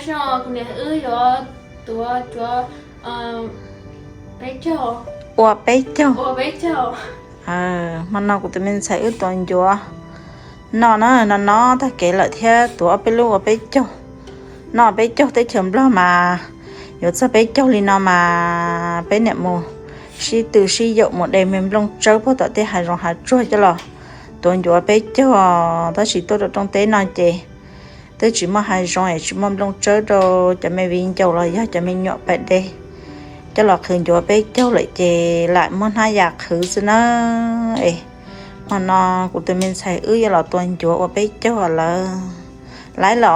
Kuv niam wb yuav tuav ncuav peb caug. Ua peb caug. Hmo no kuv tus me ntxhais wb tuav ncuav noj na, no no tag kev lawm thiab, tuav ob peb lub ua peb caug. Noj peb caug, teb chaws Nplog mas yuav txog peb caug li no mas peb niam mus sib tw sib yaum mus de me nplooj tsawb puag tom tej hav zoov hav tsuag coj los tuav ncuav peb caug. Tab sis tuaj rau rooj teb no ces twb tsis muaj hav zoov es tsis muaj nplooj tsawb rau cov me viv ncaus los yog cov me nyuam pais de coj los qhwv ncuav peb caug lawm ces lam muab hnab yas qhwv xwb na. Es hmo no kuv tus me ntxhais wb yuav los tuav ncuav ua peb caug lawm. Laib los?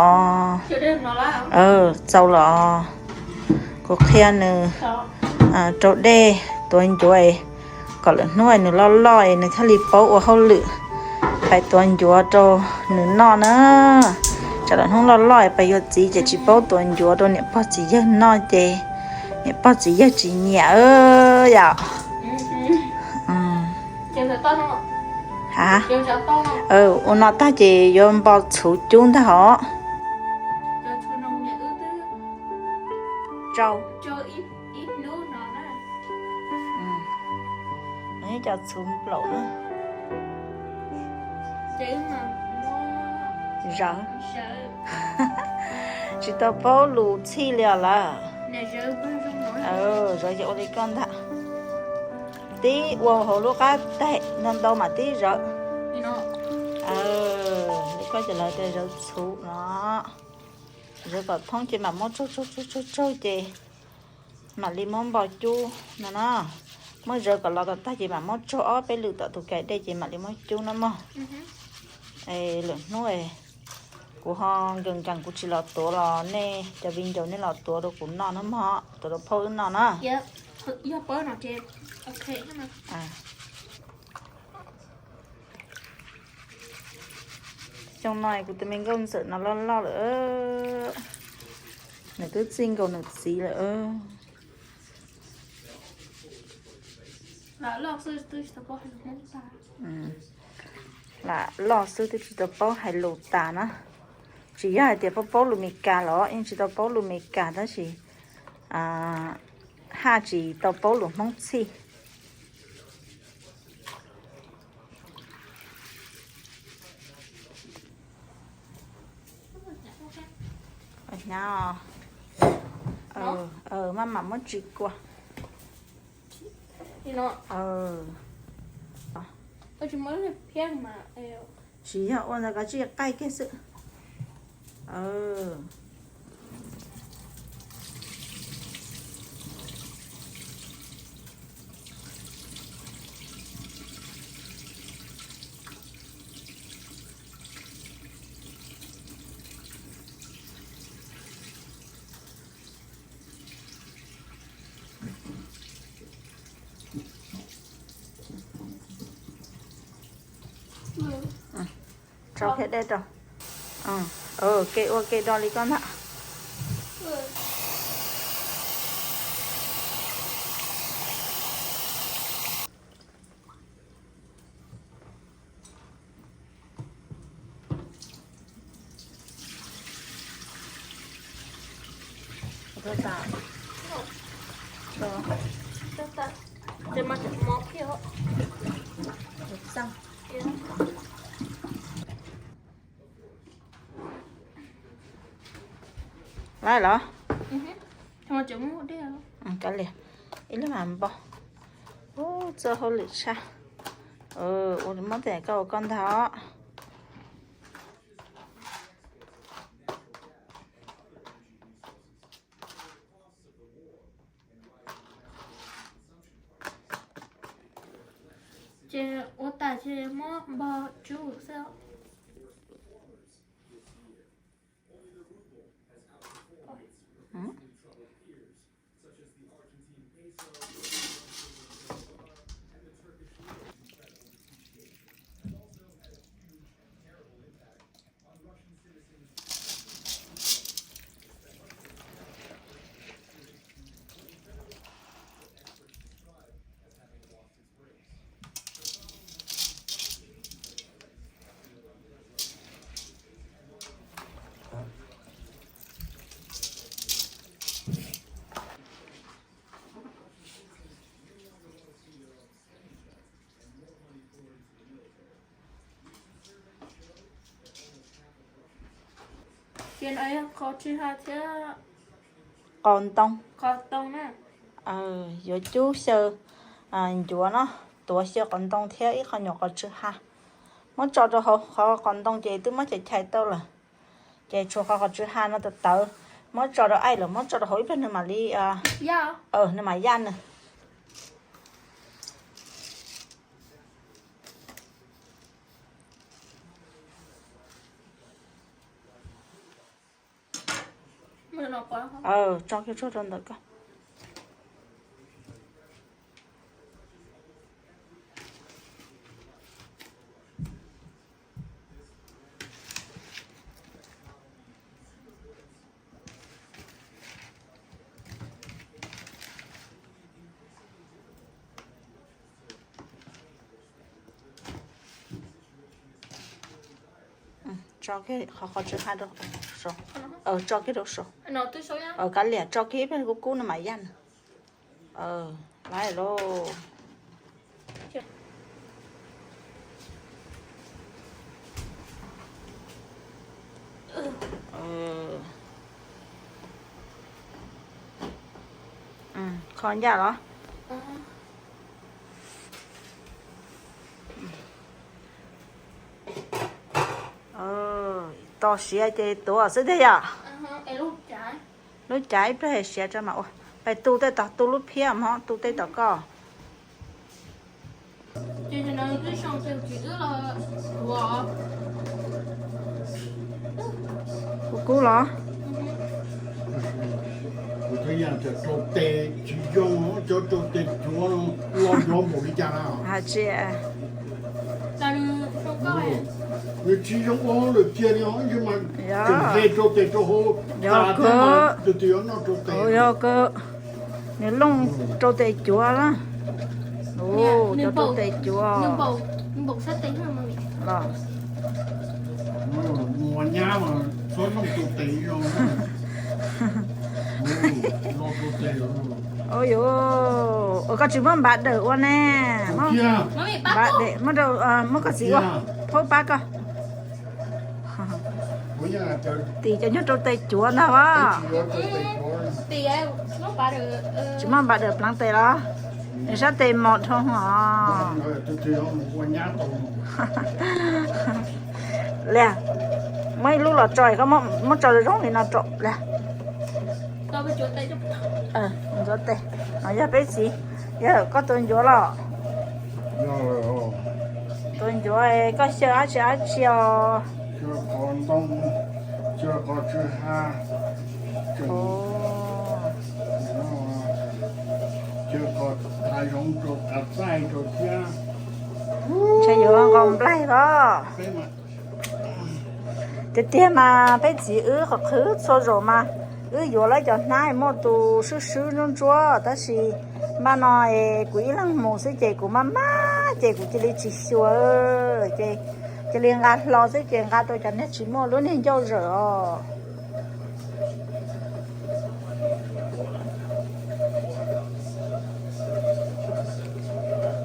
Txaus los? Kuv qhia nws rau dej tuav ncuav kom lwm hnub nws loj loj es nws thiaj li paub ua hauj lwm pais tuav ncuav rau nws noj na. Tsam lwm hnub loj loj es pais yuav txiv ces tsis paub tuav ncuav rau niam pog txiv yawg noj ces niam pog txiv yawg tsis nyiam yom. Ha, ua no tag ces yuav npo txhuv cub ntag os. Tsau. Cov txhuv nplaum na. Zawv. Tsis tau paub lus txhij li os lawm. Zawv ces ua li koj ntag. Tib ua hauv lub qab taig ntau ntau mas tib zawv. Li koj ces lawv tias zawv txhuv no. Zawv kom thoob ces mam muab tsaug tsaug tsaug tsaug ces mam li muab npo cub no na. Muab zawv kom los tom tag ces mam muab tsaug ob peb lwm tom tus kais dej ces mam li muab cub na mog. Es lwm hnub kuv ho nkees nkees kuv tsis los tuav los nej cov viv ncaus nej los tuav rau kuv noj na mog, tuav rau phauj wb noj na. Xyoo no kuv tus me nkauj ntxawm no loj loj lawm, nws twb txij nkaus nws txiv lawm. Lam loj xwb twb tsis tau paub hais lus tas na. Tsis yog hais tias paub paub lus Meskas los yeej tsis tau paub lus Meskas tab sis haj tsis tau paub lus Hmoob txhij. Maj mam muab tsis kua. Tsis yog ua ntawd, kav tsij qaij kiag xwb. Rau thiab dej rau. Ke ua ke do li koj ntag. Lawm los? Kav liam, ib leeg mas npo. Ub, txawj hauj lwm tshaj. Ua muab tej koj ua koj ntag os. Ces ua tas ces muab npo tsub xwb. Qos ntoo. Yuav cub xyaw ncuav no, tuav xyaw qos ntoo thiab ib qho nyuam qos tsw ha. Muab tso rau hauv qhov qos ntoo ces twb muab chais chais tau lawm. Ces tshuav qhov qos tsw ha no tawv tawv, muab tso rau aij lawm muab tso rau hauv ib pliag nws mam li, nws mam yaj nws. Tso kiag tsuag rau ntawm ko. Tso qhov qos tsw ha rau saud. Tso kiag rau saud. Kav liam, tso kiag ib pliag kub kub no mam yaj nws. Lawm lauj. Kho ncaj los? Tos siav ces tuav xwb tiag yom? Lub cav ib pliag siav tso mas ua. Pais tu tej tog, tu lub phiab mog, tu tej tom koj. Kub kub los? Kuv twb yam tias rau tes tsis zoo, cov rau tes cuav no los yuav npaum li cas na? Hais tsis, nws tsis zoo ua lawm kiag li os, mas tseem nqe rau tes rau hauv tas thiab mas tus twg yuav noj rau tes. Yog kawg, nws looj rau tes cuav na. Cov rau tes cuav. Los. Mus nyab mas txhob looj rau tes zoo. Ua yuav, ua koj tsis muab npav dawm ua ne. Npav dawm, muab rau, muab koj txiv ua, phaub pab koj. Tim cov nyob rau tes cuav ntag as. Tsis muaj npav dawm pleev tes los? Nws sab tes mos dhau os. Liag, muab ib lub los tso, koj muab tso zoo li no rau liag. Ntxuav tes, no yog peb txiv, yog koj tua ncuav los? Tua ncuav koj xyaw dab tsi dab tsi os? Ntshe yuav nqos nplaig los? Tiag tiag mas peb txiv wb qhov qhwv txhua zaus mas wb yuav lawv cov hnab muaj tus swb swb ntsuab ntsuab, tab sis npaj no es kuv ib leeg mus xwb ces kuv maj maj ces kuv cia li tsis xyuas, ces cia li nqa hlo xwb ces nqa rau cov niag tsis muaj lub niag ncauj zawm os.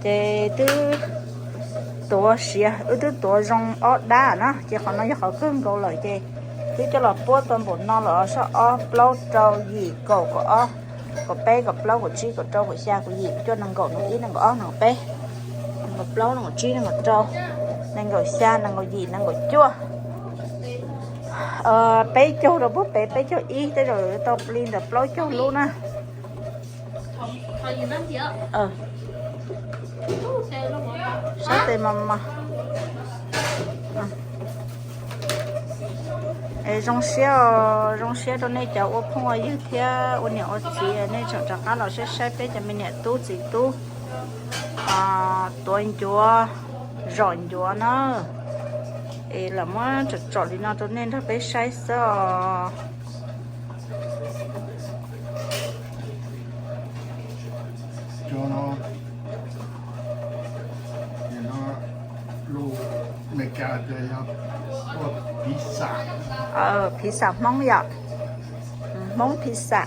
Ces twb tuav siav, wb twb tuav zoo ob dab na, ces qhov no yog qhov kawg nkaus lawm ces twb coj los puab tau npaum no lawm, sob ob plaub rau yim kaum kaum ob kaum peb kaum plaub kaum tsib kaum rau kaum xya kaum yim kaum cuaj nees nkaum nees ib nees nkaum ob nees nkaum peb nees nkaum plaub nees nkaum tsib nees nkaum rau nees nkaum xya nees nkaum yim nees nkaum cuaj peb caug rau puag pem peb caug ib, tej zaum yuav tau li ntawm plaub caug lub na. Sab tes mos mos. Es zoo siab, zoo siab rau nej cov ua phooj ua ywg thiab ua niam ua txiv nej tseem rov qab los saib saib peb cov me niam tub txiv tub tuav ncuav, zom ncuav na. Es lam muab tsom tsom li no rau nej nrog peb saib xwb os. Lus Meskas tias yog pizza. Pizza Hmoob yom. Hmoob pizza.